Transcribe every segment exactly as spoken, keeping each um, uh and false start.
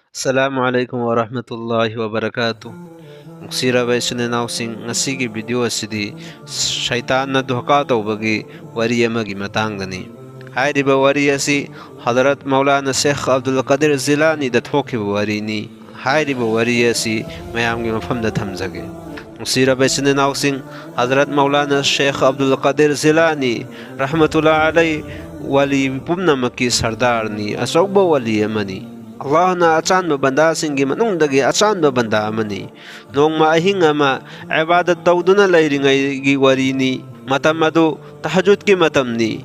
ꯑꯁꯂꯥꯃꯨ ꯑꯂꯥꯏꯀꯨꯝ ꯋꯥꯔꯍꯃꯇꯨꯜꯂꯥꯍꯤ ꯋꯥꯕꯔꯀꯥꯇꯨ꯫ ꯅꯨꯡꯁꯤꯔꯕ ꯏꯆꯤꯟ ꯏꯅꯥꯎꯁꯤꯡ, ꯉꯁꯤꯒꯤ ꯚꯤꯗꯤꯑꯣ ꯑꯁꯤꯗꯤ ꯁꯩꯇꯥꯟꯅ ꯙꯣꯀꯥ ꯇꯧꯕꯒꯤ ꯋꯥꯔꯤ ꯑꯃꯒꯤ ꯃꯇꯥꯡꯗꯅꯤ꯫ ꯍꯥꯏꯔꯤꯕ ꯋꯥꯔꯤ ꯑꯁꯤ ꯍꯗꯔꯠ ꯃꯧꯂꯥꯅꯥ ꯁꯦꯈ ꯑꯕꯗꯨꯜ ꯀꯥꯗꯤꯔ ꯖꯤꯂꯥꯅꯤꯗ ꯊꯣꯛꯈꯤꯕ ꯋꯥꯔꯤꯅꯤ꯫ ꯍꯥꯏꯔꯤꯕ ꯋꯥꯔꯤ ꯑꯁꯤ ꯃꯌꯥꯝꯒꯤ ꯃꯐꯝꯗ ꯊꯝꯖꯒꯦ꯫ ꯅꯨꯡꯁꯤꯔꯕ ꯏꯆꯤꯟ ꯏꯅꯥꯎꯁꯤꯡ, ꯍꯗꯔꯠ ꯃꯧꯂꯥꯅꯥ ꯁꯦꯈ ꯑꯕꯗꯨꯜ ꯀꯥꯗꯤꯔ ꯖꯤꯂꯥꯅꯤ ꯔꯍꯃꯇꯨꯜꯂꯥ ꯑꯂꯩ ꯋꯥꯂꯤ ꯄꯨꯝꯅꯃꯛꯀꯤ ꯁꯔꯗꯥꯔꯅꯤ, ꯑꯆꯧꯕ ꯋꯥꯂꯤ ꯑꯃꯅꯤ꯫ ꯑꯜꯂꯥꯍꯅ ꯑꯆꯥꯟꯕ ꯕꯟꯗꯥꯁꯤꯡꯒꯤ ꯃꯅꯨꯡꯗꯒꯤ ꯑꯆꯥꯟꯕ ꯕꯟꯗꯥ ꯑꯃꯅꯤ꯫ ꯅꯣꯡꯃ ꯑꯍꯤꯡ ꯑꯃ ꯏꯕꯥꯗꯠ ꯇꯧꯗꯨꯅ ꯂꯩꯔꯤꯉꯩꯒꯤ ꯋꯥꯔꯤꯅꯤ꯫ ꯃꯇꯝ ꯑꯗꯨ ꯇꯍꯖꯨꯗꯀꯤ ꯃꯇꯝꯅꯤ꯫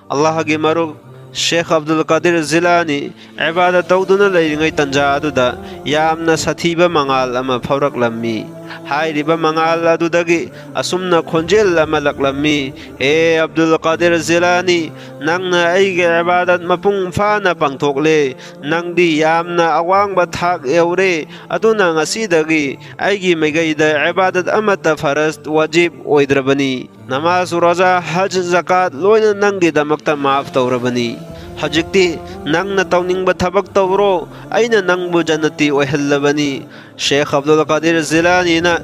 ꯑꯜꯂꯥꯍꯒꯤ ꯃꯔꯨꯞ ꯁꯦꯈ ꯑꯕꯗꯨꯜ ꯀꯥꯗꯤꯔ ꯖꯤꯂꯥꯅꯤ ꯏꯕꯥꯗꯠ ꯇꯧꯗꯨꯅ ꯂꯩꯔꯤꯉꯩ ꯇꯟꯖꯥ ꯑꯗꯨꯗ ꯌꯥꯝꯅ ꯁꯥꯊꯤꯕ ꯃꯉꯥꯜ ꯑꯃ ꯐꯥꯎꯔꯛꯂꯝꯃꯤ꯫ ꯍꯥꯏꯔꯤꯕ ꯃꯉꯥꯜ ꯑꯗꯨꯗꯒꯤ ꯑꯁꯨꯝꯅ ꯈꯣꯟꯖꯦꯜ ꯑꯃ ꯂꯛꯂꯝꯃꯤ, "ꯍꯦ ꯑꯕꯗꯨꯜ ꯀꯥꯗꯤꯔ ꯖꯤꯂꯥꯅꯤ, ꯅꯪꯅ ꯑꯩꯒꯤ ꯏꯕꯥꯗꯠ ꯃꯄꯨꯡ ꯐꯥꯅ ꯄꯥꯡꯊꯣꯛꯂꯦ꯫ ꯅꯪꯗꯤ ꯌꯥꯝꯅ ꯑꯋꯥꯡꯕ ꯊꯥꯛ ꯌꯧꯔꯦ꯫ ꯑꯗꯨꯅ ꯉꯁꯤꯗꯒꯤ ꯑꯩꯒꯤ ꯃꯥꯏꯀꯩꯗ ꯏꯕꯥꯗꯠ ꯑꯃꯠꯇ ꯐꯔꯖ, ꯋꯥꯖꯤꯕ, ꯑꯣꯏꯗ꯭ꯔꯕꯅꯤ꯫ ꯅꯃꯥꯖ, ꯔꯣꯖꯥ, ꯍꯖ, ꯖꯀꯥꯠ ꯂꯣꯏꯅ ꯅꯪꯒꯤꯗꯃꯛꯇ ꯃꯥꯐ ꯇꯧꯔꯕꯅꯤ꯫ ꯍꯧꯖꯤꯛꯇꯤ ꯅꯪꯅ ꯇꯧꯅꯤꯡꯕ ꯊꯕꯛ ꯇꯧꯔꯣ, ꯑꯩꯅ ꯅꯪꯕꯨ ꯖꯟꯅꯇꯤ ꯑꯣꯏꯍꯜꯂꯕꯅꯤ"꯫ ꯁꯦꯈ ꯑꯕꯗꯨꯜ ꯀꯥꯗꯤꯔ ꯖꯤꯂꯥꯅꯤꯅ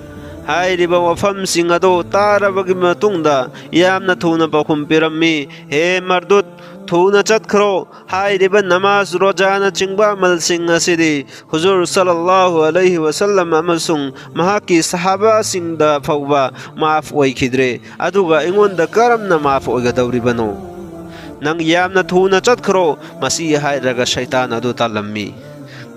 ꯍꯥꯏꯔꯤꯕ ꯋꯥꯐꯝꯁꯤꯡ ꯑꯗꯨ ꯇꯥꯔꯕꯒꯤ ꯃꯇꯨꯡꯗ ꯌꯥꯝꯅ ꯊꯨꯅ ꯄꯥꯎꯈꯨꯝ ꯄꯤꯔꯝꯃꯤ, "ꯍꯦ ꯃꯔꯗꯨꯠ, ꯊꯨꯅ ꯆꯠꯈ꯭ꯔꯣ꯫ ꯍꯥꯏꯔꯤꯕ ꯅꯃꯥꯖ, ꯔꯣꯖꯥꯅꯆꯤꯡꯕ ꯑꯃꯜꯁꯤꯡ ꯑꯁꯤꯗꯤ ꯍꯨꯖꯨꯔ ꯁꯜꯂꯜꯂꯥꯍꯨ ꯑꯂꯩꯍꯤ ꯋꯥꯁꯜꯂꯝ ꯑꯃꯁꯨꯡ ꯃꯍꯥꯛꯀꯤ ꯁꯍꯥꯕꯥꯁꯤꯡꯗ ꯐꯥꯎꯕ ꯃꯥꯐ ꯑꯣꯏꯈꯤꯗ꯭ꯔꯦ, ꯑꯗꯨꯒ ꯑꯩꯉꯣꯟꯗ ꯀꯔꯝꯅ ꯃꯥꯐ ꯑꯣꯏꯒꯗꯧꯔꯤꯕꯅꯣ?" "ꯅꯪ ꯌꯥꯝꯅ ꯊꯨꯅ ꯆꯠꯈ꯭ꯔꯣ"꯫ ꯃꯁꯤ ꯍꯥꯏꯔꯒ ꯁꯩꯇꯥꯟ ꯑꯗꯨ ꯇꯥꯜꯂꯝꯃꯤ꯫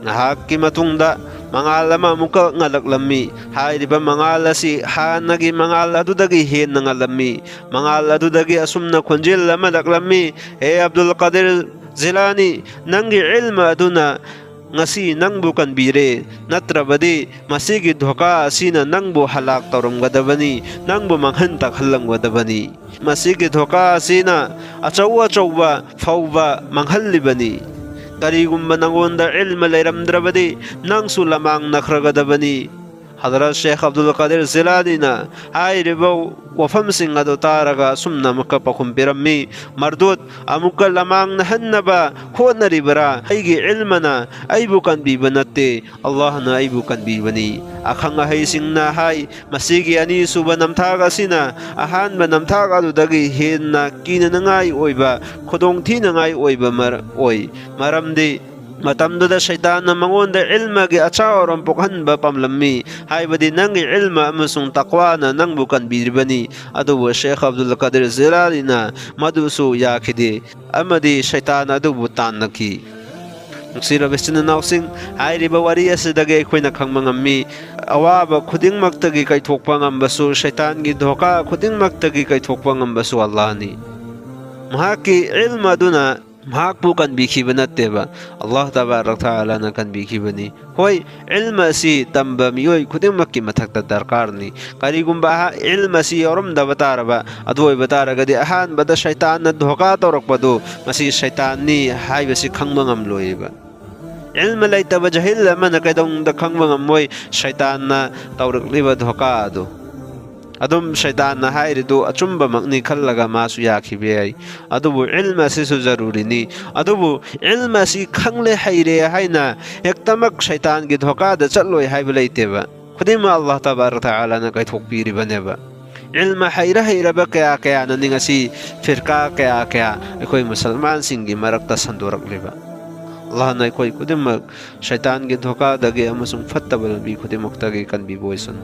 ꯉꯥꯏꯍꯥꯛꯀꯤ ꯃꯇꯨꯡꯗ ꯃꯉꯥꯜ ꯑꯃ ꯑꯃꯨꯛꯀ ꯉꯜꯂꯛꯂꯝꯃꯤ꯫ ꯍꯥꯏꯔꯤꯕ ꯃꯉꯥꯜ ꯑꯁꯤ ꯍꯥꯟꯅꯒꯤ ꯃꯉꯥꯜ ꯑꯗꯨꯗꯒꯤ ꯍꯦꯟꯅ ꯉꯜꯂꯝꯃꯤ꯫ ꯃꯉꯥꯜ ꯑꯗꯨꯗꯒꯤ ꯑꯁꯨꯝꯅ ꯈꯣꯟꯖꯦꯜ ꯑꯃ ꯂꯛꯂꯝꯃꯤ, "ꯍꯦ ꯑꯕꯗꯨꯜ ꯀꯥꯗꯤꯔ ꯖꯤꯂꯥꯅꯤ, ꯅꯪꯒꯤ ꯏꯜꯃ ꯑꯗꯨꯅ ꯉꯁꯤ ꯅꯪꯕꯨ ꯀꯟꯕꯤꯔꯦ, ꯅꯠꯇ꯭ꯔꯕꯗꯤ ꯃꯁꯤꯒꯤ ꯙꯣꯀꯥ ꯑꯁꯤꯅ ꯅꯪꯕꯨ ꯍꯂꯥꯛ ꯇꯧꯔꯝꯒꯗꯕꯅꯤ, ꯅꯪꯕꯨ ꯃꯥꯡꯍꯟ ꯇꯥꯛꯍꯜꯂꯝꯒꯗꯕꯅꯤ꯫ ꯃꯁꯤꯒꯤ ꯙꯣꯀꯥ ꯑꯁꯤꯅ ꯑꯆꯧ ꯑꯆꯧꯕ ꯐꯥꯎꯕ ꯃꯥꯡꯍꯜꯂꯤꯕꯅꯤ꯫ ꯀꯔꯤꯒꯨꯝꯕ ꯅꯉꯣꯟꯗ ꯏꯜꯃ ꯂꯩꯔꯝꯗ꯭ꯔꯕꯗꯤ ꯅꯪꯁꯨ ꯂꯃꯥꯡꯅꯈ꯭ꯔꯒꯗꯕꯅꯤ"꯫ ꯍꯗꯔꯠ ꯁꯦꯈ ꯑꯕꯗꯨꯜ ꯀꯥꯗꯤꯔ ꯖꯤꯂꯥꯅꯤꯅ ꯍꯥꯏꯔꯤꯕ ꯋꯥꯐꯝꯁꯤꯡ ꯑꯗꯨ ꯇꯥꯔꯒ ꯑꯁꯨꯝꯅ ꯑꯃꯨꯛꯀ ꯄꯥꯎꯈꯨꯝ ꯄꯤꯔꯝꯃꯤ, "ꯃꯔꯗꯨꯗ ꯑꯃꯨꯛꯀ ꯂꯃꯥꯡꯅꯍꯟꯅꯕ ꯍꯣꯠꯅꯔꯤꯕꯔꯥ? ꯑꯩꯒꯤ ꯏꯜꯃꯅ ꯑꯩꯕꯨ ꯀꯟꯕꯤꯕ ꯅꯠꯇꯦ, ꯑꯜꯂꯥꯍꯅ ꯑꯩꯕꯨ ꯀꯟꯕꯤꯕꯅꯤ꯫" ꯑꯈꯪ ꯑꯍꯩꯁꯤꯡꯅ ꯍꯥꯏ, ꯃꯁꯤꯒꯤ ꯑꯅꯤꯁꯨꯕ ꯅꯝꯊꯥꯛ ꯑꯁꯤꯅ ꯑꯍꯥꯟꯕ ꯅꯝꯊꯥꯛ ꯑꯗꯨꯗꯒꯤ ꯍꯦꯟꯅ ꯀꯤꯅꯅꯉꯥꯏ ꯑꯣꯏꯕ, ꯈꯨꯗꯣꯡꯊꯤꯅꯉꯥꯏ ꯑꯣꯏꯕ ꯃꯔ-, ꯑꯣꯏ꯫ ꯃꯔꯝꯗꯤ ꯃꯇꯝꯗꯨꯗ ꯁꯩꯇꯥꯟꯅ ꯃꯉꯣꯟꯗ ꯏꯜꯃꯒꯤ ꯑꯆꯥꯎ ꯑꯔꯣꯝ ꯄꯣꯛꯍꯟꯕ ꯄꯥꯝꯂꯝꯃꯤ, ꯍꯥꯏꯕꯗꯤ ꯅꯪꯒꯤ ꯏꯜꯃ ꯑꯃꯁꯨꯡ ꯇꯛꯋꯥꯅ ꯅꯪꯕꯨ ꯀꯟꯕꯤꯔꯤꯕꯅꯤ꯫ ꯑꯗꯨꯕꯨ ꯁꯦꯈ ꯑꯕꯗꯨꯜ ꯀꯥꯗꯤꯔ ꯖꯤꯂꯥꯅꯤꯅ ꯃꯗꯨꯁꯨ ꯌꯥꯈꯤꯗꯦ ꯑꯃꯗꯤ ꯁꯩꯇꯥꯟ ꯑꯗꯨꯕꯨ ꯇꯥꯟꯅꯈꯤ꯫ ꯅꯨꯡꯁꯤꯔꯕ ꯏꯆꯤꯟ ꯏꯅꯥꯎꯁꯤꯡ, ꯍꯥꯏꯔꯤꯕ ꯋꯥꯔꯤ ꯑꯁꯤꯗꯒꯤ ꯑꯩꯈꯣꯏꯅ ꯈꯪꯕ ꯉꯝꯃꯤ, ꯑꯋꯥꯕ ꯈꯨꯗꯤꯡꯃꯛꯇꯒꯤ ꯀꯩꯊꯣꯛꯄ ꯉꯝꯕꯁꯨ, ꯁꯩꯇꯥꯟꯒꯤ ꯙꯣꯀꯥ ꯈꯨꯗꯤꯡꯃꯛꯇꯒꯤ ꯀꯩꯊꯣꯛꯄ ꯉꯝꯕꯁꯨ ꯑꯜꯂꯥꯍꯅꯤ꯫ ꯃꯍꯥꯛꯀꯤ ꯏꯜꯃ ꯑꯗꯨꯅ ꯃꯍꯥꯛꯄꯨ ꯀꯟꯕꯤꯈꯤꯕ ꯅꯠꯇꯦꯕ, ꯑꯜꯂꯥꯍ ꯇꯕꯥꯔꯛ ꯇꯥꯂꯥꯅ ꯀꯟꯕꯤꯈꯤꯕꯅꯤ꯫ ꯍꯣꯏ, ꯏꯜꯃ ꯑꯁꯤ ꯇꯝꯕ ꯃꯤꯑꯣꯏ ꯈꯨꯗꯤꯡꯃꯛꯀꯤ ꯃꯊꯛꯇ ꯗꯔꯀꯥꯔꯅꯤ꯫ ꯀꯔꯤꯒꯨꯝꯕ ꯑꯍ-, ꯏꯜꯃ ꯑꯁꯤ ꯌꯥꯎꯔꯝꯗꯕ ꯇꯥꯔꯕ, ꯑꯗꯨ ꯑꯣꯏꯕ ꯇꯥꯔꯒꯗꯤ ꯑꯍꯥꯟꯕꯗ ꯁꯩꯇꯥꯟꯅ ꯙꯣꯀꯥ ꯇꯧꯔꯛꯄꯗꯨ ꯃꯁꯤ ꯁꯩꯇꯥꯟꯅꯤ ꯍꯥꯏꯕꯁꯤ ꯈꯪꯕ ꯉꯝꯂꯣꯏꯕ꯫ ꯏꯜꯃ ꯂꯩꯇꯕ ꯖꯍꯤꯜ ꯑꯃꯅ ꯀꯩꯗꯧꯅꯨꯡꯗ ꯈꯪꯕ ꯉꯝꯃꯣꯏ ꯁꯩꯇꯥꯟꯅ ꯇꯧꯔꯛꯂꯤꯕ ꯙꯣꯀꯥ ꯑꯗꯨ꯫ ꯑꯗꯨꯝ ꯁꯩꯇꯥꯟꯅ ꯍꯥꯏꯔꯤꯗꯨ ꯑꯆꯨꯝꯕꯃꯛꯅꯤ ꯈꯜꯂꯒ ꯃꯥꯁꯨ ꯌꯥꯈꯤꯕ ꯌꯥꯏ꯫ ꯑꯗꯨꯕꯨ ꯏꯜꯃ ꯑꯁꯤꯁꯨ ꯖꯔꯨꯔꯤꯅꯤ꯫ ꯑꯗꯨꯕꯨ ꯏꯜꯃ ꯑꯁꯤ ꯈꯪꯂꯦ ꯍꯩꯔꯦ ꯍꯥꯏꯅ ꯍꯦꯛꯇꯃꯛ ꯁꯩꯇꯥꯟꯒꯤ ꯙꯣꯀꯥꯗ ꯆꯠꯂꯣꯏ ꯍꯥꯏꯕ ꯂꯩꯇꯦꯕ꯫ ꯈꯨꯗꯤꯡꯃꯛ ꯑꯜꯂꯥꯍ ꯇꯕꯥꯔꯛ ꯇꯥꯂꯥꯅ ꯀꯥꯏꯊꯣꯛꯄꯤꯔꯤꯕꯅꯦꯕ꯫ ꯏꯜꯃ ꯍꯩꯔ ꯍꯩꯔꯕ ꯀꯌꯥ ꯀꯌꯥꯅꯅꯤ ꯉꯁꯤ ꯐꯤꯔꯀꯥ ꯀꯌꯥ ꯀꯌꯥ ꯑꯩꯈꯣꯏ ꯃꯨꯁꯜꯃꯥꯟꯁꯤꯡꯒꯤ ꯃꯔꯛꯇ ꯁꯟꯗꯣꯔꯛꯂꯤꯕ꯫ ꯑꯜꯂꯥꯍꯅ ꯑꯩꯈꯣꯏ ꯈꯨꯗꯤꯡꯃꯛ ꯁꯩꯇꯥꯟꯒꯤ ꯙꯣꯀꯥꯗꯒꯤ ꯑꯃꯁꯨꯡ ꯐꯠꯇꯕ ꯂꯝꯕꯤ ꯈꯨꯗꯤꯡꯃꯛꯇꯒꯤ ꯀꯟꯕꯤꯕ ꯑꯣꯏꯁꯅꯨ꯫